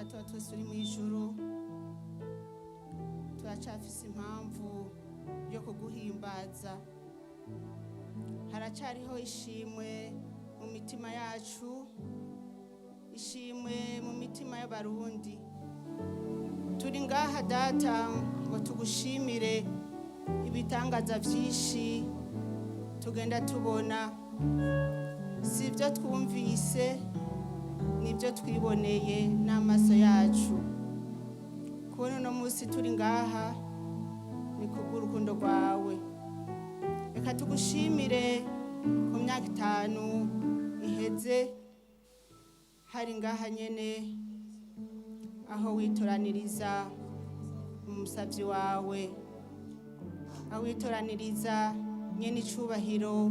Data wa twese uri mu ijuru, turacafise impamvu yo kuguhimbaza. Haracariho ishimwe mu mitima yacu, ishimwe mu mitima y'Abarundi. Turi ngaha, Data, ngo tugushimire ibitangaza vyinshi tugenda tubona. Si ibyo twumvise, nibyo twiboneye n'amaso yacu. Kubona uno munsi turi ngaha ni kubw'urukundo rwawe. Reka tugushimire ku myaka 5 iheze, hari ngaha nyene aho witoraniriza umusavyi wawe, aho witoraniriza nyene icubahiro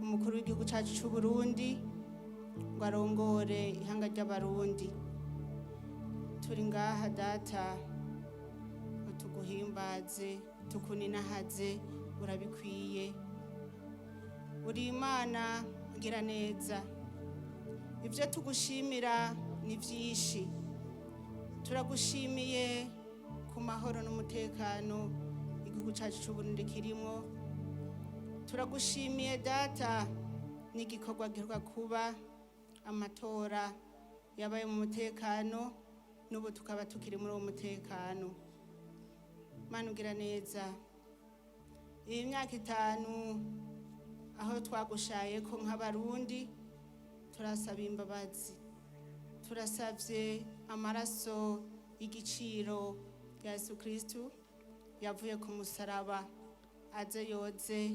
umukuru w'igihugu cacu c'u Burundi ngo arongore ihanga ry'Abarundi. Turi ngaha, Data, ngo tuguhimbaze, tukuninahaze. Urabikwiye, uri Imana ngira neza. Ibyo tugushimira ni byinshi. Turagushimiye ku mahoro n'umutekano igihugu cyacu cy'u Burundi kirimo. Turagushimiye, Data, n'igikorwa giheruka kuba, amatora yabaye mu mutekano, n'ubu tukaba tukiri muri uwo mutekano. Mana ugira neza, iyi myaka 5 aho twagushaye ko nk'Abarundi, turasaba imbabazi. Turasabye amaraso y'igiciro ya Yesu Kristu yavuye ku musaraba aze yoze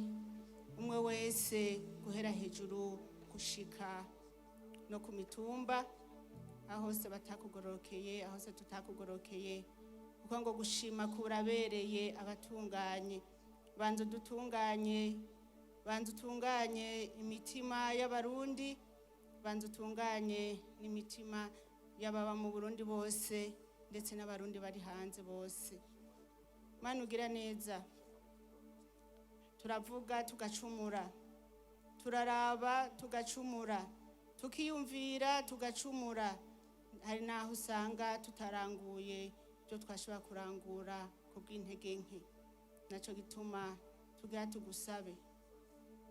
umwe wese, guhera hejuru gushika no ku mitumba, aho hose batakugorokeye, aho hose tutakugorokeye, kuko ngo gushima kurabereye abatunganye. Banza udutunganye, banza utunganye imitima y'Abarundi, banza utunganye n'imitima y'ababa mu Burundi bose, ndetse n'Abarundi bari hanze bose. Mana ugira neza, turavuga tugacumura, turaraba tugacumura, tukiyumvira tugacumura. Hari n'aho usanga tutaranguye ibyo twashobora kurangura ku bw'intege nke. Nacyo gituma tugira tugusabe.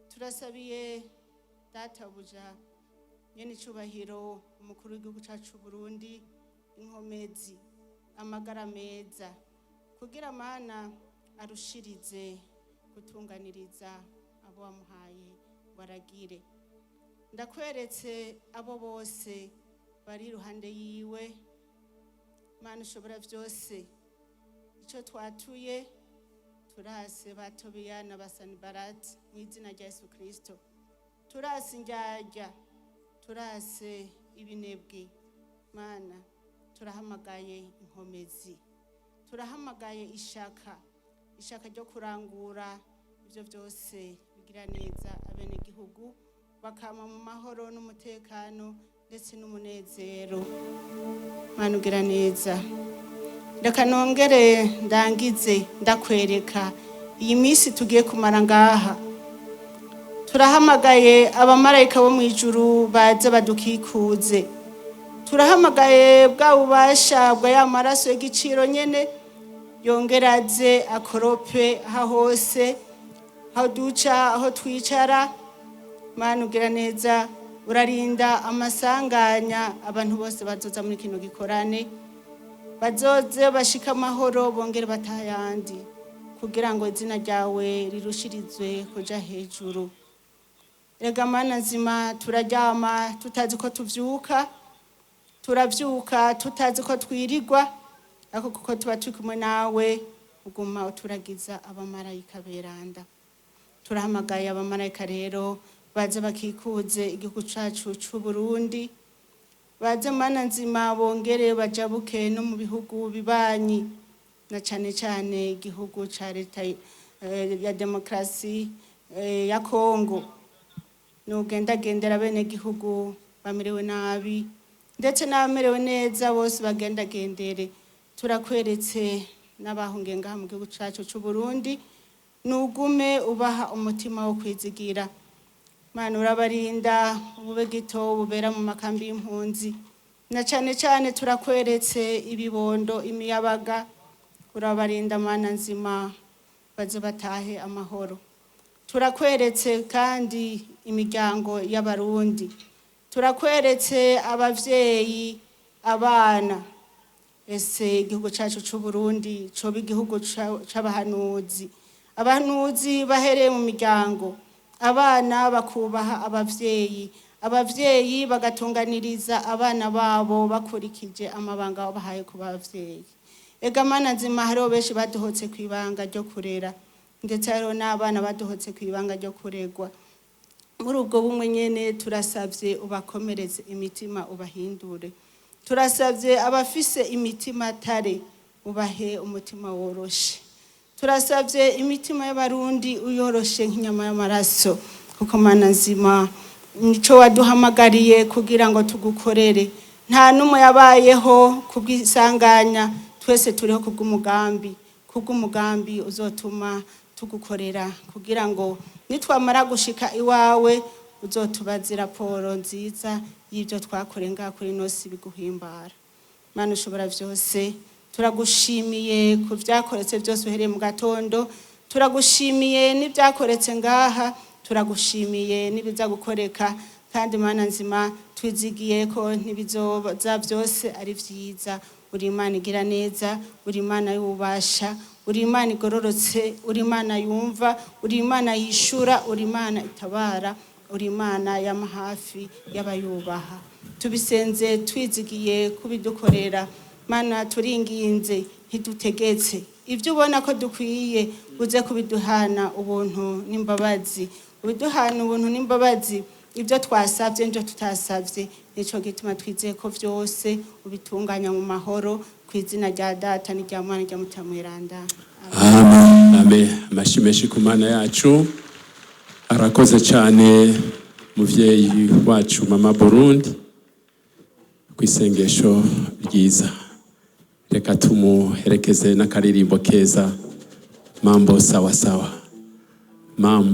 Turasabiye databuja nyene icubahiro umukuru w'igihugu cacu Burundi inkomezi, amagara meza, kugira, Mana, arushirize gutunganiriza abo wamuhaye ngo aragire. Ndakweretse abo bose bari iruhande yiwe. Mana ushobora byose, icyo twatuye, turase ba Tobiya na Basanibarati mu izina rya Yesu Kirisito. Turase indyarya, turase ibinebwe. Mana, turahamagaye inkomezi, turahamagaye ishaka, ishaka ryo kurangura ibyo byose bigira neza abenegihugu, bakama mu mahoro n'umutekano ndetse n'umunezero. Mana ugira neza, reka nongere ndangize ndakwereka iyi minsi tugiye kumara ngaha. Turahamagaye abamarayika bo mu ijuru baze badukikuze. Turahamagaye bwa bubasha bwa ya maraso y'igiciro nyene, yongera aze akorope aho hose, aho duca, aho twicara. Mana ugira neza, urarinda amasanganya abantu bose bazoza muri kino gikorane, bazoze bashika amahoro, bongere batayandi, kugira ngo izina ryawe rirushirizwe kuja hejuru. Rega Mana nzima, turaryama tutazi ko tuvyuka, turavyuka tutazi ko twirirwa, ariko kuko tuba turi kumwe nawe, uguma uturagiza abamarayika beranda. Turahamagaye abamarayika rero baze bakikuze igihugu cacu c'u Burundi, baze, Mana nzima, bongere bajabuke no mu bihugu bibanyi, na cane cane igihugu ca leta ya demokarasi ya Kongo. Nugendagendera bene gihugu bamerewe nabi ndetse n'abamerewe neza, bose bagendagendere. Turakweretse n'abahungiye ngaha mu gihugu cacu c'u Burundi, nugume ubaha umutima wo kwizigira. Mana, urabarinda ubube gito bubera mu makambi y'impunzi. Na cyane cyane turakweretse ibibondo, imiyabaga. Urabarinda, Mana nzima, baze batahe amahoro. Turakweretse kandi imiryango y'Abarundi, turakweretse abavyeyi, abana. Ese igihugu cyacu cy'u Burundi coba igihugu c'abahanuzi, abahanuzi bahereye mu miryango, abana bakubaha abavyeyi, abavyeyi bagatunganiriza abana babo bakurikije amabanga babahaye ku bavyeyi. Ega Mana nzima, hariho benshi badohotse ku ibanga ryo kurera, ndetse hariho n'abana badohotse ku ibanga ryo kuregwa. Muri ubwo bumwe nyene, turasabye ubakomereze imitima, ubahindure. Turasabye abafise imitima atare, ubahe umutima woroshe. Turasabye imitima y'Abarundi uyoroshe nk'inyama y'amaraso, kuko Mana nzima, nico waduhamagariye kugira ngo tugukorere. Nta n'umwe yabayeho kubw'isanganya, twese turiho kubw'umugambi, kubw'umugambi uzotuma tugukorera, kugira ngo nitwamara gushika iwawe uzotubaze raporo nziza y'ibyo twakoreye ngaha kuri ino si biguhimbara. Mana ushobora byose, turagushimiye ku byakoretse byose uhereye mu gatondo, turagushimiye n'ibyakoretse ngaha, turagushimiye n'ibiza gukoreka. Kandi Mana nzima, twizigiye ko ntibizoza byose ari byiza. Uri Imana igira neza, uri Imana y'ububasha, uri Imana igororotse, uri Imana yumva, uri Imana yishura, uri Imana itabara, uri Imana y'amahafi y'abayubaha. Tubisenze twizigiye kubidukorera. Mana, turinginze, ntidutegetse. Ibyo ubona ko dukwiye, uze kubiduhana ubuntu n'imbabazi, ubiduhana ubuntu n'imbabazi, ibyo twasabye n'ibyo tutasabye. Nico gituma twizeye ko byose ubitunganya mu mahoro, ku izina rya Data n'irya Mwana n'irya Mutima Mweranda. Amen, amen. Amashi menshi ku Mana yacu. Arakoze cyane muvyeyi wacu Mama Burundi ku isengesho ryiza. Reka tumuherekeze n'akaririmbo keza, "Mambo Sawa Sawa". Mambo.